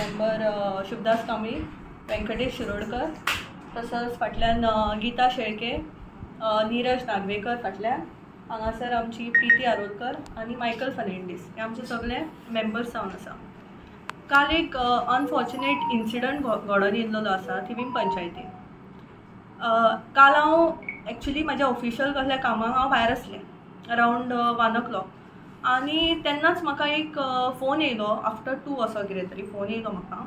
Member Shivdas कांबळी, व्यंकटेश शिरोडकर, तसोच फाटल्यान गीता शेळके, नीरज नागवेकर, फाटल्यान हांगासर आमची प्रिती आरोलकर आनी मायकल फर्नांडीस हे आमचे सगळे मेंबर्स जावन आसा. काल एक अनफॉर्च्युनेट इन्सिडंट घडोवन येयल्लो आसा थिवीम पंचायतीन. काल हांव एक्चुली म्हाज्या ऑफिशियल कसल्या कामाक हांव भायर आसलें अरावंड 1 o'clock आनी तेन्नाच म्हाका एक फोन येयलो आफ्टर 2 असो कितें तरी फोन येयलो म्हाका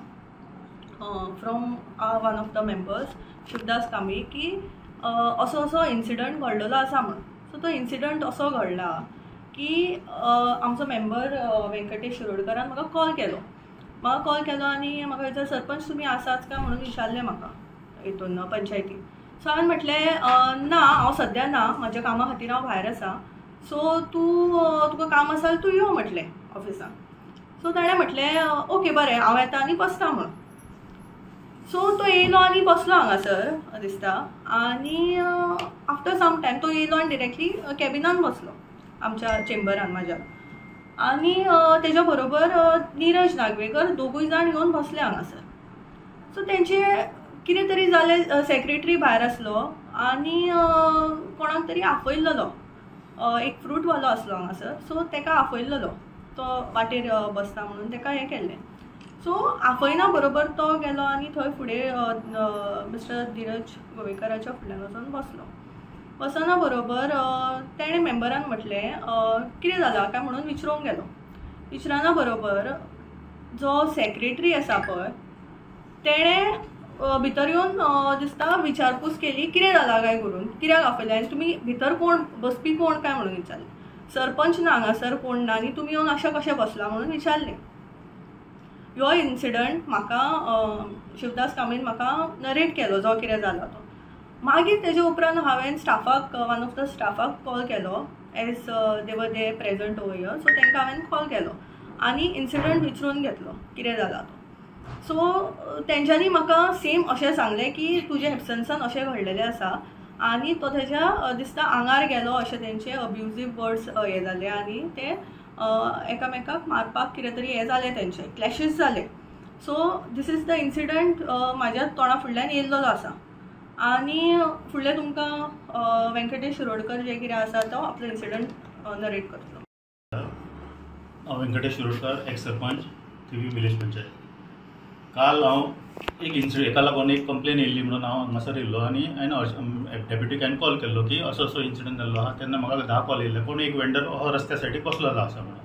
from one of the members Shivdas Kambli की असो असो इन्सिडंट घडलेलो आसा म्हणून. सो तो इन्सिडंट असो घडला की आमचो मेंबर व्यंकटेश शिरोडकरान म्हाका कॉल केलो. म्हाका कॉल केलो आनी म्हाका विचार सरपंच तुमी आसाच काय म्हणून विचारलें म्हाका हितून पंचायतीन. सो हांवें म्हटलें ना, हांव सद्या ना, म्हाज्या कामा खातीर हांव भायर आसा, सो तूं तुका काम आसा जाल्यार तूं यो म्हटलें ऑफिसान. सो ताणें म्हटलें ओके बरें हांव येता आनी बसता म्हणून. सो तो येयलो आनी बसलो हांगासर दिसता आनी आफ्टर सम टायम तो येयलो आनी डिरेक्टली कॅबिनान बसलो आमच्या चेंबरान म्हाज्या आनी तेज्या बरोबर नीरज नागवेकर दोगूय जाण येवन बसले हांगासर. सो तेंचे कितें तरी जालें, सेक्रेटरी भायर आसलो आनी कोणाक तरी आपयल्लो, एक फ्रूटवालो आसलो हांगासर, सो तेका आपयल्लो, तो वाटेर बसता म्हणून तेका हें केल्लें. सो आपयना बरोबर तो गेलो आनी थंय फुडें मिस्टर धीरज गोवेकराच्या फुडल्यान वचून बसलो. बसना बरोबर तेणें मेंबरान म्हटलें कितें जालां काय म्हणून विचारूंक गेलो. विचारना बरोबर जो सेक्रेटरी आसा पळय तेणें भितर येवन दिसता विचारपूस केली कितें जालां काय करून, कित्याक आपयलें आनी तुमी भितर कोण बसपी कोण काय म्हणून विचारलें. सरपंच ना हांगासर कोण ना आनी तुमी येवन अशें कशें बसलां म्हणून विचारलें. ह्यो इन्सिडंट म्हाका शिवदास कांबळीन म्हाका नरेट केलो जो कितें जाला तो. मागीर तेजे उपरांत हांवें स्टाफाक, वन ऑफ the स्टाफाक कॉल केलो as they were they present over here. So तांकां हांवें कॉल केलो आनी इन्सिडंट विचारून घेतलो कितें जाला तो. सो तेंच्यांनी म्हाका सेम अशें सांगलें की तुज्या एबसन्सान अशें घडलेलें आसा आनी तो तेज्या दिसता आंगार गेलो अशें तेंचे अब्युजीव वर्ड्स हे जाले आनी ते एकामेकाक मारपाक कितें तरी हें जालें, तेंचे क्लॅशीस जाले. So this is the incident म्हाज्या तोंडा फुडल्यान येयल्लो आसा आनी फुडलें तुमकां व्यंकटेश शिरोडकर जे कितें आसा तो आपलो इन्सिडंट नरेट करतलो. हांव व्यंकटेश शिरोडकर, एक्स सरपंच, थिवी विलेज पंचायत. काल हांव एक इन्सिडंट हेका लागून एक कंप्लेन येयल्ली म्हणून हांव हांगासर येयल्लो आनी हांवें डेप्युटीक हांवें कॉल केल्लो की असो असो इन्सिडंट जाल्लो आहा. तेन्ना म्हाका 10 कॉल येयल्ले, कोण एक वेंडर हो रस्त्या सायडीक बसलेलो आसा म्हणून.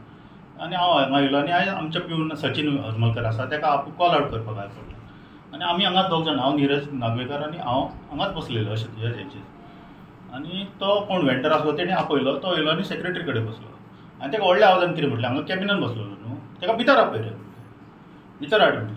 आनी हांव हांगा येयलो आनी हांवें आमच्या पिवन सचिन हरमलकर आसा तेका कॉल आवट करपाक जाय पडलें. आनी आमी हांगाच दोग जाण, हांव नीरज नागवेकर आनी हांव हांगाच बसलेलो अशें तुज्या हेचेर. आनी तो कोण वेंडर आसलो तेणी आपयलो, तो येयलो आनी सेक्रेटरी कडेन बसलो आनी तेका व्हडल्या आवाजान कितें म्हटलें, हांगा कॅबिनान बसलेलो न्हू, तेका भितर आपय रे, भितर हाड म्हटलें.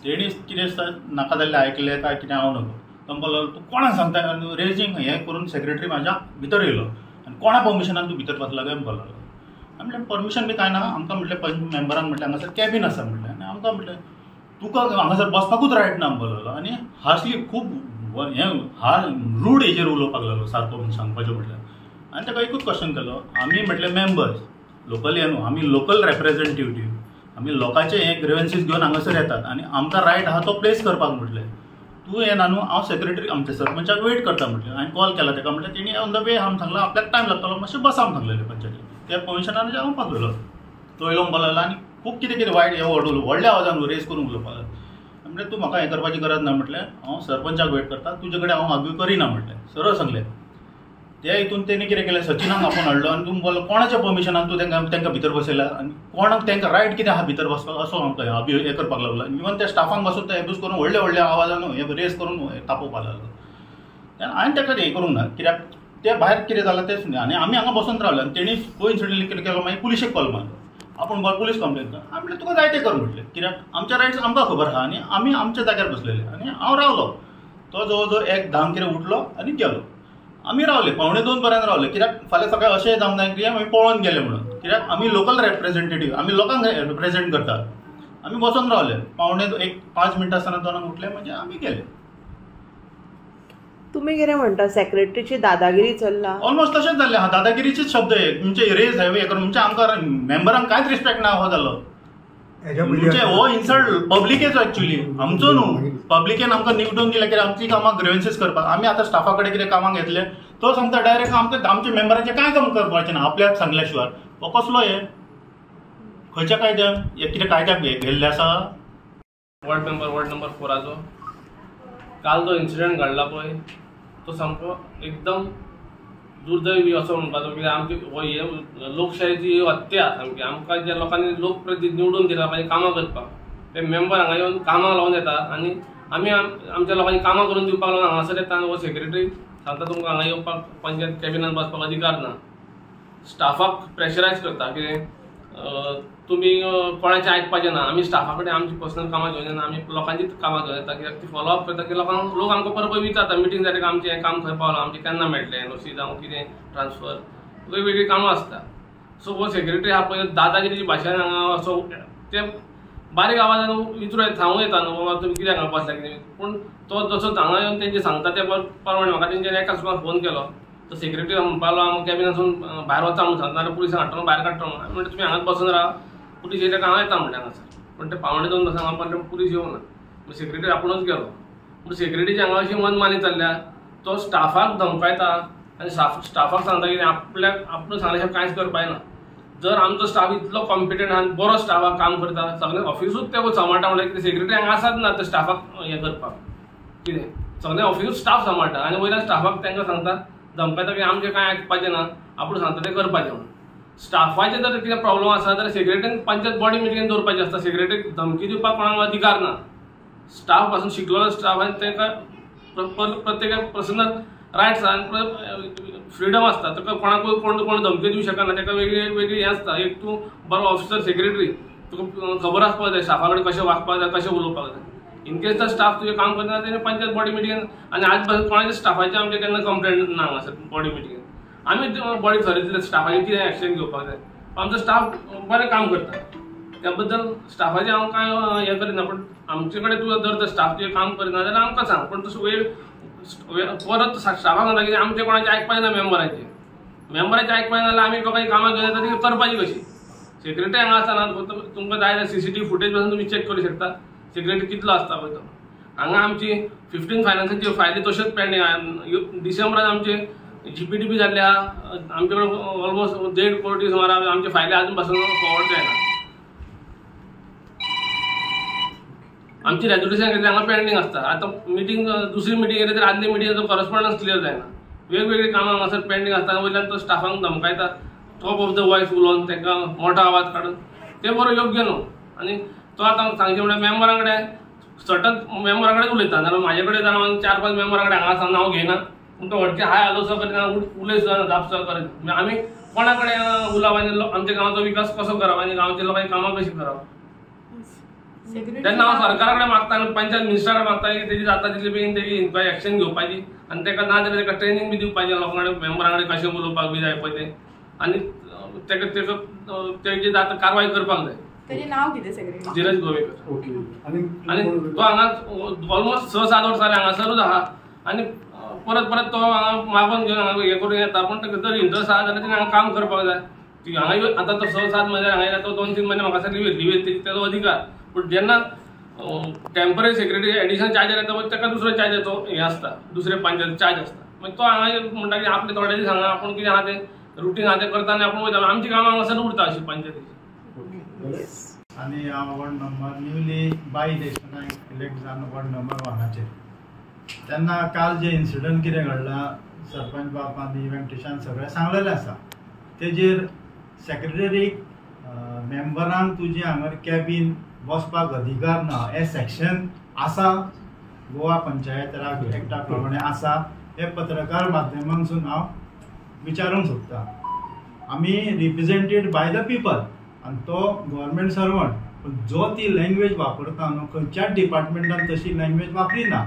तेणी कितें नाका जाल्लें आयकलें काय कितें हांव नको, तो म्हणपाक लागलो तूं कोणाक सांगता, आनी रेजींग हें करून सेक्रेटरी म्हाज्या भितर येयलो आनी कोणा परमिशनान तूं भितर बसला काय म्हणपाक लागलो. हांवें म्हटलें परमिशन बी कांय ना, आमकां म्हटलें मेंबरान म्हटलें हांगासर कॅबीन आसा म्हटलें आनी आमकां म्हटलें तुका हांगासर बसपाकूच रायट ना म्हणपाक लागलो. आनी हार्शली खूब हें हार रूड हेजेर उलोवपाक लागलो सारको म्हणून सांगपाचें म्हटल्यार. आनी ताका एकूच क्वेश्चन केलो, आमी म्हटलें मेंबर्स लोकल हे न्हू, आमी लोकल रेप्रेजेंटेटिव्ह, आमी लोकांचे हे ग्रिवन्सीस घेवन हांगासर येतात आनी आमकां रायट आहा तो प्लेस करपाक म्हटलें. तूं येना न्हू, हांव सेक्रेटरी आमच्या सरपंचाक वेट करता म्हटलें. हांवें कॉल केला ताका, म्हटलें तेणी ऑन the way हांव सांगलां आपल्याक टायम लागतलो मातशें बसा म्हूण सांगलेलें पंचायतीन. त्या परमिशनान हांव पावलो. तो येयलो म्हणपाक लागलो आनी खूब कितें कितें वायट हें व्हडल्या आवाजान रेज करून उलोवपाक लागलो. म्हटलें तूं म्हाका हें करपाची गरज ना म्हटलें, हांव सरपंचाक वेट करता, तुजे कडेन हांव आर्ग्यू करिना म्हटलें, सरळ सांगलें. त्या हितून तेणी कितें केलें, सचिनाक आपोवन हाडलो आनी तूं म्हणपाक लागलो कोणाच्या परमिशनान तूं तांकां भितर बसयला आनी कोणाक तांकां रायट कितें आहा भितर बसपाक, असो आमकां हें करपाक लागलो. इवन त्या स्टाफांक बसून तो एब्यूज करून व्हडल्या व्हडल्या आवाजान हें रेज करून तापोवपाक लागलो. तेन्ना हांवें ताका हें करूंक ना, कित्याक ते भायर कितें जालां तें सुद्दां. आनी आमी हांगा बसून रावले आनी तेणी कोइन्सिडंटली कितें केलो, मागीर पुलिशेक कॉल मारलो, आपूण बरो पुलीस कंप्लेन कर. हांवें म्हटलें तुका जाय तें कर म्हटलें, कित्याक आमचे रायट्स आमकां खबर आहा आनी आमी आमच्या जाग्यार बसलेले. आनी हांव रावलो, तो जवळ जवळ 1:10 कितें उठलो आनी गेलो. आमी रावले 1:45 पर्यंत रावले, कित्याक फाल्यां सकाळीं अशें जावंक जाय की आमी पळोवन गेले म्हणून, कित्याक आमी लोकल रेप्रेजेंटेटीव, आमी लोकांक रिप्रेजेंट करतात. आमी बसून रावले 1:45 5 मिनटां आसतना 2 उठले म्हणजे आमी गेले. तुम्ही कितें म्हणटा, सेक्रेटरीची दादागिरी चल्ला? ऑलमोस्ट तशेंच जाल्लें आहा, दादागिरीचेच शब्द हे, म्हणजे रेज हायवे करून म्हणजे आमकां मेंबरांक कांयच रिस्पेक्ट ना हो जालो. हो इन्सल्ट पब्लिकेचो एक्चुअली, आमचो न्हू. पब्लिकेन आमकां निवडून दिलें कित्याक आमची कामां ग्रिवन्सीस करपाक. आमी आतां स्टाफा कडेन कितें कामां घेतलें तो सांगता डायरेक्ट आमकां आमच्या मेंबरांचें कांय काम करपाचें ना आपल्याक सांगल्या शिवाय. हो कसलो हे खंयच्या कायद्यान हे कितें कायद्याक गेल्ले आसा? वॉर्ड मेंबर वॉर्ड नंबर 4 काल जो इन्सिडंट घडला पळय तो सामको एकदम दुर्दैवी असो म्हणपाचो. कित्याक आमची हो हे लोकशायेची हत्या सामकी. आमकां ज्या लोकांनी लोकप्रतिनिधी निवडून दिला पाहिजे कामां करपाक ते मेंबर हांगा येवन कामां लावन येता आनी आमी आमच्या लोकांनी कामां करून दिवपाक लागून हांगासर येता आनी हो सेक्रेटरी सांगता तुमकां हांगा येवपाक पंचायत कॅबिनान बसपाक अधिकार ना. स्टाफाक प्रेशरायज करता कितें तुमी कोणाचें आयकपाचें ना. आमी स्टाफा कडेन आमची पर्सनल कामां घेवन येना, आमी लोकांचीच कामां घेवन येता. कित्याक ती फॉलोअप करता की लोकांक लोक आमकां परत विचारता मिटींग जाली आमचें हें काम खंय पावलां, आमचें केन्ना मेळटलें एनओसी जावं कितें ट्रान्सफर वेगवेगळीं कामां आसता. सो हो सेक्रेटरी आहा पळय दादागिरीची भाशेन हांगा असो ते बारीक आवाजान विचारू येता, सांगूं येता न्हू बाबा तुमी कित्याक हांगा बसला कितें. पूण तो जसो हांगा येवन तेंचे सांगता ते प्रमाणे म्हाका तेंच्यानी एका सुमार फोन केलो. तो सेक्रेटरी म्हणपाक लागलो आमकां कॅबिनासून भायर वचा म्हणून सांगता, जाल्यार पुलिसांक हाडटलो भायर काडटलो. हांवें म्हणलें तुमी हांगाच बसून रावा, पुलीस येयले हांगा येता म्हणलें हांगासर. पूण ते 1.75 सांगा पण पुलीस येवना. सेक्रेटरी आपुणूच गेलो. पूण सेक्रेटरीची हांगा अशी मनमानी चल्ल्या, तो स्टाफाक धमकायता आनी स्टाफाक सांगता की आपल्याक आपूण सांगल्या शिवाय कांयच करपाक ना. जर आमचो स्टाफ इतलो कॉम्पिटंट आनी बरो स्टाफ आहा काम करता, सगळें ऑफिसूच ते सांबाळटा म्हणल्यार कितें सेक्रेटरी हांगा आसात ना ते स्टाफाक हें करपाक कितें सगळें ऑफिसूच स्टाफ सांबाळटा आनी वयल्यान स्टाफाक तांकां सांगता धमकायता की आमचें कांय आयकपाचें ना, आपूण सांगता तें करपाचें म्हणून. स्टाफाचें जर कितें प्रॉब्लम आसा जाल्यार सेक्रेटरीन पंचायत बॉडी मिटींगेन दवरपाची आसता. सेक्रेटरीक धमकी दिवपाक कोणाक अधिकार ना. स्टाफ पासून शिकलेलो स्टाफ आनी तांकां प्रत्येकाक पर्सनल रायट्स आनी फ्रिडम आसता. ताका कोणाकूय कोण कोण धमकी दिवंक शकना, ताका वेगळी वेगळी हें आसता. एक तूं बरो ऑफिसर सेक्रेटरी तुका खबर आसपाक जाय स्टाफा कडेन कशें वागपाक जाय, कशें उलोवपाक जाय. इनकेस जर स्टाफ तुजें काम करना तेणें पंचायत बॉडी मिटींगेन आनी आज पासून कोणाच्या स्टाफाचे आमचे केन्ना कंप्लेन ना हांगासर बॉडी मिटींगेन. आमी बॉडी थरयतले स्टाफाचें कितें एक्शन घेवपाक जाय. आमचो स्टाफ बरें काम करता त्या बद्दल स्टाफाचें हांव कांय हें करिना. पूण आमचे कडेन तुका जर स्टाफ तुजें काम करिना जाल्यार आमकां सांग. पूण तसो वेळ परत स्टाफाक सांगता की आमचें कोणाचें आयकपाचें ना, मेंबराचें मेंबराचें आयकपाचें ना जाल्यार आमी लोकांची कामां घेवन येता ती करपाची कशी. सेक्रेटरी हांगा आसना, तुमकां जाय जाल्यार CCTV footage पासून तुमी चॅक करूं शकता सेक्रेटरी कितलो आसता पळय तो. हांगा आमची 15 फायनान्साची फायली तश्योच पेंडींग. डिसेंबरान आमचे GPDP जाल्ले आहा, आमचे कडेन ऑलमोस्ट 1.5 कोटी सुमार आमचे फायली आजून पासून फॉरवर्ड जायना. आमची रेजोल्युशन घेतली हांगा पेंडींग आसता. आतां मिटींग दुसरी मिटींग येयली तर आदली मिटींगेचो कॉरस्पोंडन्स क्लियर जायना. वेगवेगळीं कामां हांगासर पेंडींग आसता. वयल्यान तो स्टाफांक धमकायता टॉप ऑफ the voice उलोवन तांकां मोठो आवाज काडून, तें बरो योग्य न्हू. आनी तो आतां सांगचें म्हणल्यार मेंबरां कडेन सर्टन मेंबरां कडेन उलयता, नाल्यार म्हाजे कडेन जाल्यार 4-5 मेंबरां कडेन हांगा आसा नांव घेयना. पूण तो हटके हाय हॅलो सो करिना, उलय सुद्दां ना, जाप सुद्दां करिना. म्हणजे आमी कोणा कडेन उलोवप आनी आमच्या गांवाचो विकास कसो करप आनी गांवच्या लोकांची कामां कशीं करप. तेन्ना हांव सरकारा कडेन मागता आनी पंचायत मिनिस्टरा कडेन मागता की तेजी जाता तितले बेगीन तेजी इन्क्वायरी एक्शन घेवपाची आनी ताका ना जाल्यार ताका ट्रेनींग बी दिवपाचें लोकां कडेन मेंबरां कडेन कशें उलोवपाक बी जाय पळय तें आनी ताका ताका तेजी जाता कारवाय करपाक जाय. तेजें नांव कितें सेक्रेटरी? धीरज गोवेकर. ओके. आनी तो हांगा ऑलमोस्ट 6-7 वर्सां जालीं हांगासरूच आहा आनी परत परत तो हांगा मागून घेवन हांगा हें करून येता. पूण ताका जर इंट्रस्ट आहा जाल्यार तेणें हांगा काम करपाक जाय. हांगा आतां तो 6-7 म्हयने हांगा येयला, तो 2-3 म्हयने म्हाका लिवेल लिवेल तेजो अधिकार. पूण जेन्ना टेम्पररी सेक्रेटरी एडिशनल चार्जर येता पळय ताका दुसरो चार्ज हें आसता, दुसरे पंचायत चार्ज आसता. मागीर तो हांगा म्हणटा की आपले थोडे दीस हांगा आपूण कितें आहा तें रुटीन आहा तें करता आनी आपूण वयता. आमची कामां हांगासर उरता अशी पंचायतीची. आनी हांव वॉर्ड नंबर न्यूली बाय इलेक्शनाक इलेक्ट जावन वॉर्ड नंबर 1 तेन्ना काल जे इन्सिडंट कितें घडला सरपंच बाब आनी वेंकटेशान सगळें सांगलेलें आसा. तेजेर सेक्रेटरीक मेंबरांक तुजें हांगा कॅबीन बसपाक अधिकार ना हें सेक्शन आसा, गोवा पंचायत राज एक्टा प्रमाणे आसा. हे पत्रकार माध्यमांतसून हांव विचारूंक सोदता. आमी रिप्रेजेंटेड बाय the people आनी तो गव्हर्मेंट सर्वंट, पूण जो ती लँग्वेज वापरता न्हू खंयच्याच डिपार्टमेंटान तशी लँग्वेज वापरिना.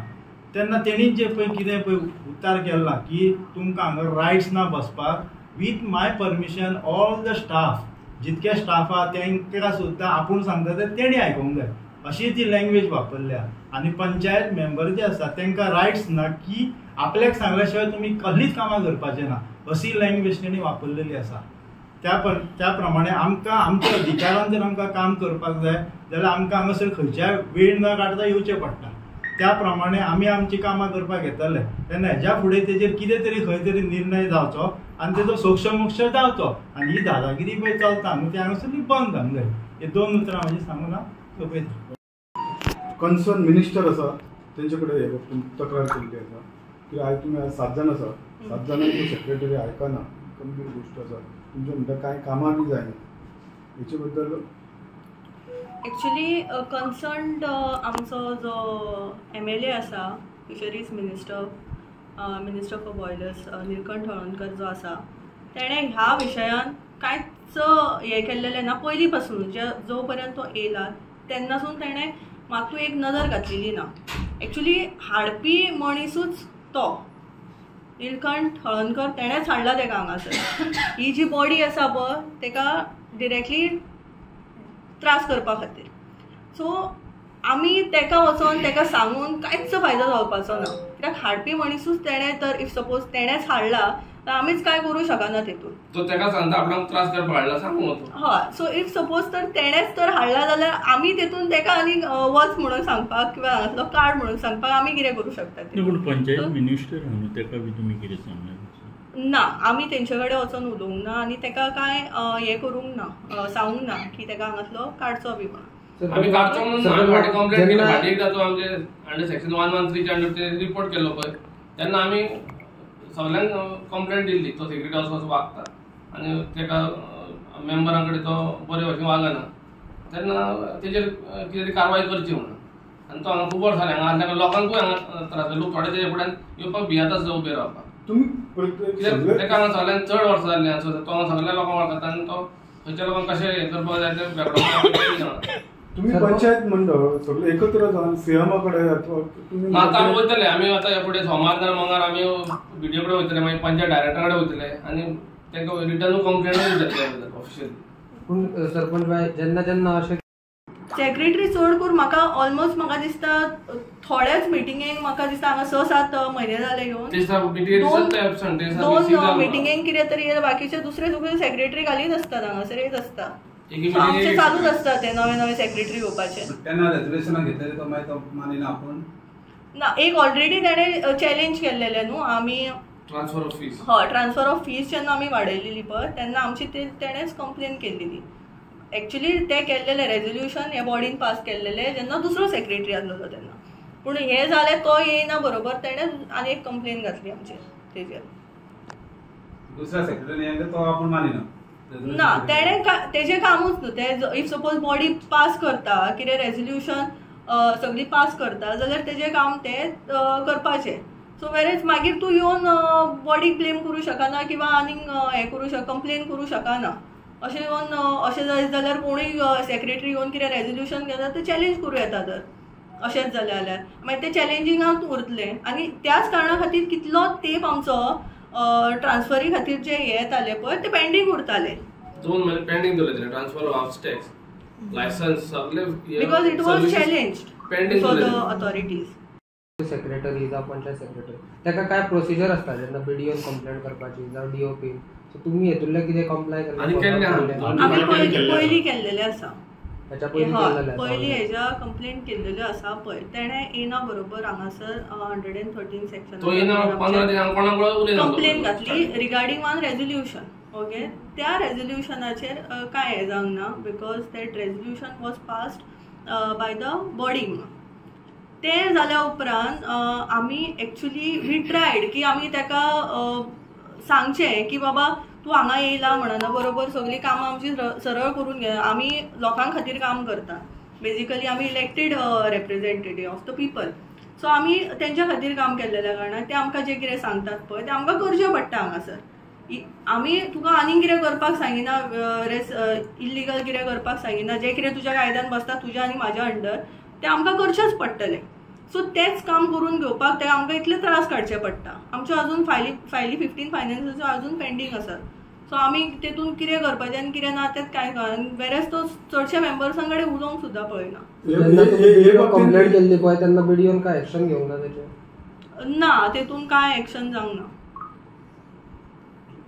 तेन्ना तेणी जे पळय कितें पळय उतार केला की तुमकां हांगा रायट्स ना बसपाक, with my permission all the staff जितके स्टाफ आहा तांकां सुद्दां आपूण सांगता ते तेणी आयकूंक जाय अशी ती लँग्वेज वापरल्या. आनी पंचायत मेंबर जे आसा तांकां रायट्स ना की आपल्याक सांगल्या शिवाय तुमी कसलीच कामां करपाचें ना अशी लँग्वेज तेणी वापरलेली आसा. त्या प्रमाणे आमकां आमच्या अधिकारान जर आमकां काम करपाक जाय जाल्यार आमकां हांगासर खंयच्याय वेळ न काडता येवचें पडटा. त्या प्रमाणे आमी आमची कामां करपाक घेतले तेन्ना हेज्या फुडें तेजेर कितें तरी खंय तरी निर्णय जावचो आनी तेजो सोक्षमोक्ष जावचो आनी ही दादागिरी पळय चलता न्हू ती हांगासरली बंद जावंक जाय. हे दोन उतरां म्हजी सांगून हांव सोंपयतां. कन्सर्न मिनिस्टर आसा तेंचे कडेन हे बाबतींत तक्रार केल्ली आसा की आयज तुमी आज 7 जाण आसा, 7 जाणांची सेक्रेटरी आयकना, गंभीर गोश्ट आसा. तुमचे म्हणटा कांय कामां बी जायना हेचे बद्दल एक्चुली कन्सर्न्ड आमचो जो MLA आसा, fisheries minister, minister for boilers Nilkanth Halarnkar जो आसा तेणें ह्या विशयान कांयच हें केल्लेलें ना. पयलीं पासून जो पर्यंत तो येयला तेन्नासून तेणें मातूय एक नदर घातलेली ना. एक्चुली हाडपी मनीसूच तो निलकंठ हळर्णकर, तेणेंच हाडला तेका हांगासर. ही जी बॉडी आसा पळय तेका डिरेक्टली त्रास करपा खातीर. सो आमी तेका वचोन तेका सांगून कांयच फायदो जावपाचो ना, कित्याक हाडपी मनीसूच तेणें. तर if suppose तेणेंच हाडला तर आमीच कांय करूं शकना तेतून. तो तेका सांगता आपणाक त्रास करपाक हाडला सांगू. हय, सो if suppose तर तेणेंच तर हाडला जाल्यार आमी तेतून तेका आनी वच म्हणून सांगपाक किंवा हांगातलो काड म्हणून सांगपाक आमी कितें करूं शकता? पूण पंचायत मिनिस्टर न्हू तेका बी तुमी कितें सांगलें? ना, आमी तेंचे कडेन वचोन उलोवंक ना आनी तेका कांय हें करूंक ना, सांगूंक ना की तेका हांगातलो काडचो बी म्हणून. आमी काडचो म्हणून आमी फाटीं कंप्लेन केली. फाटीं एकदां तो आमचे अंडर सेक्शन 113 अंडर ते रिपोर्ट केल्लो पळय तेन्ना आमी सगल्यांक कंप्लेन दिल्ली तो सेक्रेटरी असो असो वागता आनी तेका मेंबरां कडेन तो बरे भशेन वागना, तेन्ना तेजेर कितें तरी कारवाय करची म्हणून. आनी तो हांगा खूब वर्सां जालीं हांगा आसल्या लोकांकूय हांगा त्रास जाता. लोक थोडे तेजे फुड्यान येवपाक भियेता सुद्दां उबे रावपाक. तुमी कित्याक तेका हांगा सगळ्यांत चड वर्सां जाल्लीं आसा, तो हांगा सगळ्या लोकांक वळखता आनी तो खंयच्या लोकांक कशें हें करपाक जाय तें बेगडो. तुमी पंचायत मंडळ सगळे एकत्र जावन सीएमा कडेन अथवा तुमी आतां आमी वयतले, आमी आतां ह्या फुडें सोमार ना मंगळार आमी बीडीओ कडेन वयतले, मागीर पंचायत डायरेक्टरा कडेन वयतले आनी तांकां रिटर्न कंप्लेनूय दितले त्या बद्दल ऑफिशियली. पूण सरपंच बाय जेन्ना जेन्ना अशें सेक्रेटरी चड करून म्हाका ऑलमोस्ट म्हाका दिसता थोड्याच मिटिंगेक म्हाका दिसता हांगा 6-7 म्हयने जाले येवन दोन मिटिंगेक कितें तरी, बाकीचे दुसरे सगळे सेक्रेटरी घालीत आसतात हांगासर येत आसता. आमचे चालूच आसता ते नवे नवे सेक्रेटरी येवपाचे. तेन्ना रेजोल्युशनां घेतलें तो मागीर तो मानिना आपूण ना. एक ऑलरेडी ताणें चॅलेंज केल्लेलें न्हू आमी ट्रान्सफर ऑफ फीज. हय, ट्रान्सफर ऑफ फीज जेन्ना आमी वाडयलेली पळय तेन्ना आमची तेणेच कंप्लेन केल्लेली. एक्चुली ते केल्लेले रेजोल्युशन हे बॉडीन पास केल्लेले जेन्ना दुसरो सेक्रेटरी आसलेलो तेन्ना. पूण हें जालें तो येयना बरोबर तेणें आनी एक कंप्लेन घातली आमचेर तेजेर. दुसऱ्या सेक्रेटरी तो आपूण मानिना ना, तेणें तेजें कामूच न्हू तें. If suppose body pass करता कितें रेजोल्युशन सगळीं पास करता जाल्यार तेजें काम तें करपाचें. सो वेरेज मागीर तूं येवन बॉडीक ब्लेम करूं शकना किंवा आनीक हें करूं शक कंप्लेन करूं शकना. अशें येवन अशें जायत जाल्यार कोणूय सेक्रेटरी येवन कितें रेजोल्युशन घेता तें चॅलेंज करूं येता. तर अशेंच जालें जाल्यार मागीर तें चॅलेंजिंगाक उरतलें आनी त्याच कारणा खातीर कितलो तेंप आमचो ट्रान्सफरी खातीर जे हे येताले पळय ते पेंडींग उरताले. 2 म्हयने पेंडींग दवरले ट्रान्सफर ऑफ टॅक्स लायसन्स सगळे, because it was challenged pending for the authorities. Secretary जावं पंचायत सेक्रेटरी ताका काय प्रोसिजर आसता जेन्ना बीडीओन कंप्लेन करपाची जावं डीओपीन, सो तुमी हेतूंतल्यान कितें कंप्लाय करता? आमी पयलीं केल्लेलें आसा, हेच्या पयलीं केल्लेलें आसा, पयलीं हेज्या कंप्लेन केल्लेल्यो आसा पळय. तेणें येयना बरोबर हांगासर 113 सेक्शन कंप्लेन घातली रिगार्डींग वन रेजोल्युशन. ओके, त्या रेजोल्युशनाचेर कांय हें जावंक ना because that resolution was passed by the body म्हणून. तें जाल्या उपरांत आमी एक्चुली we tried की आमी ताका सांगचें की बाबा तूं हांगा येयला म्हणना बरोबर सगळीं कामां आमची सरळ करून घे. आमी लोकां खातीर काम करता, बेजिकली आमी elected representative of the people. So आमी तेंच्या खातीर काम केल्लेल्या कारणान ते आमकां जें कितें सांगतात पळय तें आमकां करचें पडटा. हांगासर आमी तुका आनीक कितें करपाक सांगिना, रेस इल्लिगल कितें करपाक सांगिना, जें कितें तुज्या कायद्यान बसता तुज्या आनी म्हाज्या अंडर तें आमकां करचेंच पडटलें. सो तेंच काम करून घेवपाक ते आमकां इतले त्रास काडचे पडटा. आमच्यो अजून फायली 15 फायनान्साच्यो अजून पेंडींग आसात. सो आमी तेतून कितें करपाचें आनी कितें ना तेंच कांय कळना. वेरेज तो चडशे मेंबर्सां कडेन उलोवंक सुद्दां पळयना. जेन्ना कंप्लेंट केल्ली पळय तेन्ना बीडीओन काय एक्शन घेवंक ना तेचेर? ना, तेतून कांय एक्शन जावंक ना.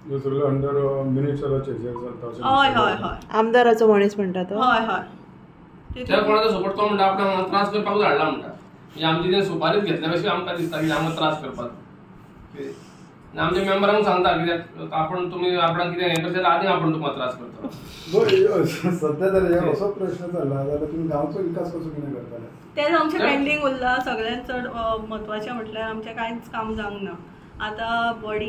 सगळे अंडर मिनिस्टराचे चलता. हय हय हय, आमदाराचो मनीस म्हणटा तो. हय हय, त्या कोणाचो सपोर्ट तो म्हणटा आपणाक त्रास करपाकूच हाडला म्हणटा. म्हणजे आमची ते सुपारीच घेतल्या कशी आमकां दिसता की आमकां त्रास करपाक. आनी आमच्या मेंबरांक सांगता कित्याक आपण तुमी आपणाक कितें हें करता आनी आपूण तुमकां त्रास करता. सध्या जाल्यार असो प्रश्न चल्ला जाल्यार तुमी गांवचो विकास कसो कितें करतले? तेच आमचें पेंडींग उरलां. सगळ्यांत चड म्हत्वाचें म्हटल्यार आमचें कांयच काम जावंक ना. आतां बॉडी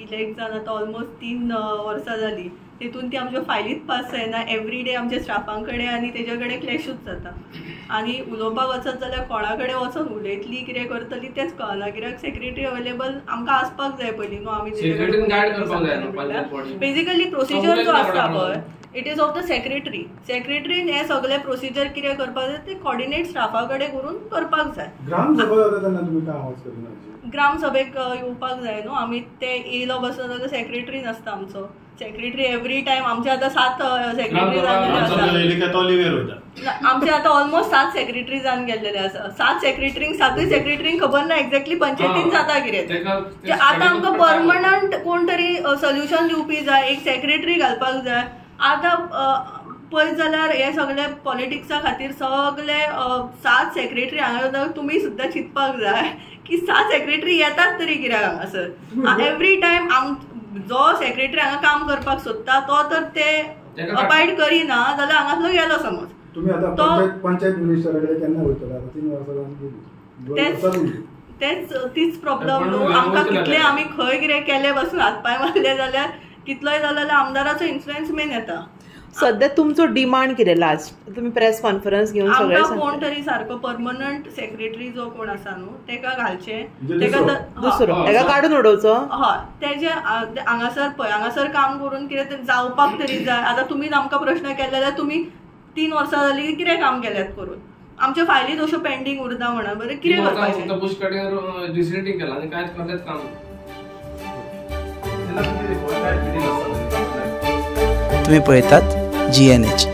इलेक्ट जावन आतां ऑलमोस्ट 3 वर्सां जालीं, तितून ती आमच्यो फायलीच पास जायना. एवरी डे आमच्या स्टाफां कडेन आनी तेज्या कडेन क्लॅशूच जाता. आनी उलोवपाक वचत जाल्यार कोणा कडेन वचोन उलयतली कितें करतली तेंच कळना, कित्याक सेक्रेटरी अवेलेबल आमकां आसपाक जाय पयलीं न्हू. आमी बेजिकली प्रोसिजर जो आसता पळय, it is of the secretary. सेक्रेटरीन हें सगळें प्रोसिजर कितें करपाक जाय तें कॉर्डिनेट स्टाफा कडेन करून करपाक जाय. ग्रामसभा जाता तेन्ना तुमी काय आवाज करिना? ग्रामसभेक येवपाक जाय न्हू आमी, ते येयलो बसलो जाल्यार सेक्रेटरी नासता आमचो. सेक्रेटरी एवरी टायम आमचे आतां 7 सेक्रेटरी जावन आसा. आमचे आतां ऑलमोस्ट 7 सेक्रेटरी जावन गेल्लेले आसा. 7 सेक्रेटरींक 7 सेक्रेटरींक खबर ना एक्झॅक्टली पंचायतीन जाता कितें. आतां आमकां परमनंट कोण तरी सोल्युशन दिवपी जाय, एक सेक्रेटरी घालपाक जाय. आतां पळयत जाल्यार हे सगळे पॉलिटिक्सा खातीर सगळे 7 सेक्रेटरी हांगा तुमी सुद्दां चिंतपाक जाय की 7 सेक्रेटरी येतात तरी कित्याक हांगासर. एवरी टायम जो सेक्रेटरी हांगा काम करपाक सोदता तो तर ते अबायड करिना जाल्यार हांगासलो गेलो समज. तुमी आतां पंचायत मिनिस्टरा कडेन केन्ना वयतले? आतां 3 वर्सां जावन गेली. तेच तीच प्रॉब्लम न्हू आमकां. कितले आमी खंय कितें केलें बसून हात पांय मारले जाल्यार कितलोय जालो जाल्यार आमदाराचो इन्फ्लुएन्स मेन येता. सध्या तुमचो डिमांड कितें? लास्ट तुमी प्रेस कॉन्फरन्स घेवन सगळें आमकां कोण तरी सारको परमनंट सेक्रेटरी जो कोण आसा न्हू तेका घालचें, तेका दुसरो तेका काडून उडोवचो. हय, तेजे हांगासर पळय हांगासर काम करून कितें जावपाक तरी जाय. आतां तुमीच आमकां प्रश्न केले जाल्यार तुमी 3 वर्सां जालीं कितें काम केल्यात करून, आमच्यो फायली अश्यो पेंडींग उरता म्हणून बरें कितें करपाचें? बुश कटिंग रिसिल्टींग केलां आनी कांयच कसलेंच काम. तुम्ही पळयतात GNH.